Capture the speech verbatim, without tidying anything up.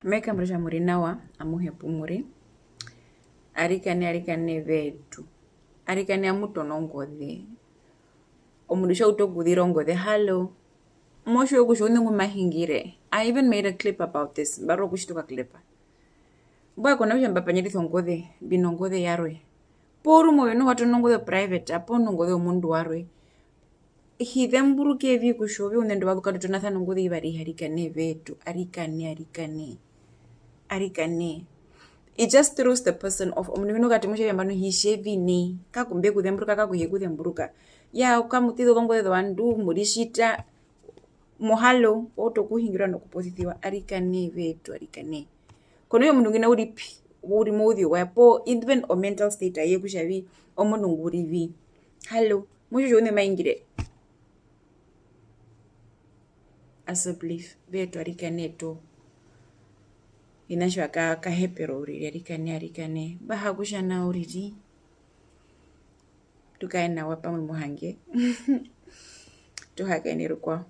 Me kambura kutja mu ri nawa, amuhe pu mu ri. Arikane, arikane vetu. Arikane amu tono ongoze. Omundu tja utu okuzira ongoze, hallo. Mo tjiwa kutja ouṋe ngu ma hingire. I even made a clip about this, mba rora okutjita okaclip. Mbwae kona kutja mba pandjarisa ongoze, mbi nongoze yarwe. Poo rumwe ove noho wa tono ongoze private, poo nongoze yomundu warwe. Hi zemburuka evi kutja ove ouṋe ndo wa zu ka tu tonasana ongoze ivari, arikane vetu, arikane, arikane, arikane. It just throws the person off. Omundu ngeno kati mutja nambano hi tjevi nai, kaku mbe ku zemburuka, kaku he ku zemburuka. Ya, ka mu ṱiza ozongoze zovandu, mu ritjita, mo hallo, wa utu okuhingirwa nokuposisiwa, arikane vetu, arikane. Kona kutja omundu ngwina u ri pi, u ri mouzeu waye, poo even o mental state aye kutja vi omundu ngu ri vi. Hallo, mo tjiwa kutja ouṋe ma hingire. Asa oblief, vetu arikane tu. Ina tjiwa ka, kahepero uriri, arikane, arikane. Mba ha kutja nao uriri. Tu kare nawa pamwe mohange. Tu hakaene rukwao.